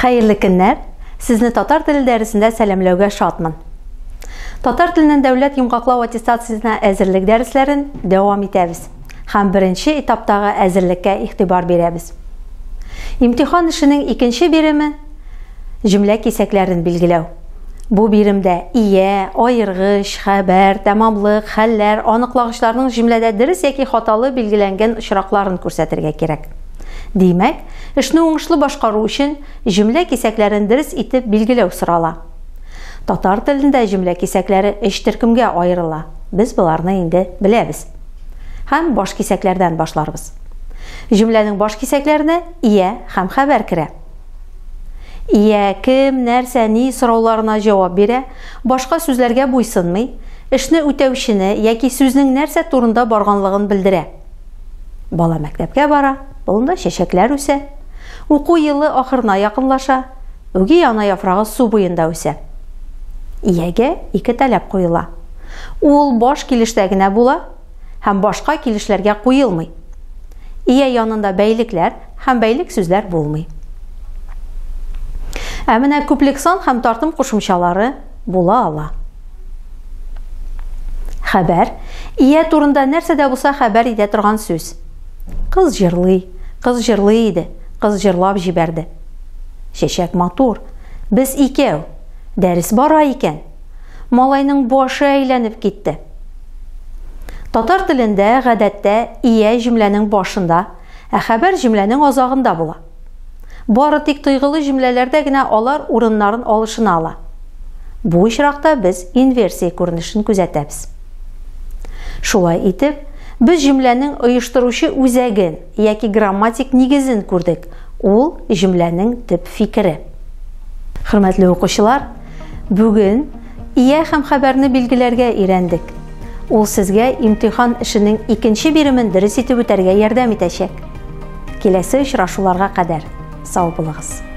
Хәерле көннәр! Сезне татар теле дәресендә сәламләүгә шатмын. Татар теленнән дәүләт йомгаклау аттестациясенә әзерлек дәресләрен дәвам итәбез һәм беренче этаптагы әзерлеккә игътибар бирәбез. Имтихан эшенең икенче биреме җөмлә кисәкләрен билгеләү. Бу биремдә ия, аергыч, хәбәр, тәмамлык, хәлләр, аныклагычларның җөмләдә дөрес яки хаталы билгеләнгән очракларын күрсәтергә кирәк. Димәк, эшне уңышлы башкару өчен җөмлә кисәкләрен дөрес итеп билгеләү сорала. Татар телендә җөмлә кисәкләре өч төркемгә аерыла. Без боларны инде беләбез. Һәм баш кисәкләрдән башларбыз. Җөмләнең баш кисәкләренә ия һәм хәбәр керә. Ия, кем, нәрсә, ни сорауларына җавап бирә, башка сүзләргә буйсынмый, эшне үтәүчене яки сүзнең нәрсә турында барганлыгын белдерә. Бала мәктәпкә бара, болында чәчәкләр үсә. Уку елы ахырына якынлаша, үги ана яфрагы су буенда үсә. Иягә ике таләп куела. Ул баш килештә генә була һәм башка килешләргә куелмый. Ия янында бәйлекләр һәм бәйлек сүзләр булмый. Ә менә күплек сан һәм тартым кушымчалары була ала. Хәбәр, ия турында нәрсә дә булса хәбәр итә торган сүз. Кыз җырлый, кыз җырлый иде, кыз җырлап җибәрде. Чәчәк матур, без икәү, дәрес бара икән. Малайның башы әйләнеп китте. Татар телендә гадәттә ия җөмләнең башында, ә хәбәр җөмләнең азагында була. Бары тик тойгылы җөмләләрдә генә алар урыннарын алышына ала. Бу очракта без инверсия күренешен күзәтәбез. Шулай итеп, без җөмләнең оештыручы үзәген яки грамматик нигезен күрдек, ул җөмләнең төп фикере. Хөрмәтле укучылар, бүген ия һәм хәбәрне билгеләргә өйрәндек. Ул сезгә имтихан эшенең икенче биремен дөрес итеп үтәргә ярдәм итәчәк. Киләсе очрашуларга кадәр сау булыгыз.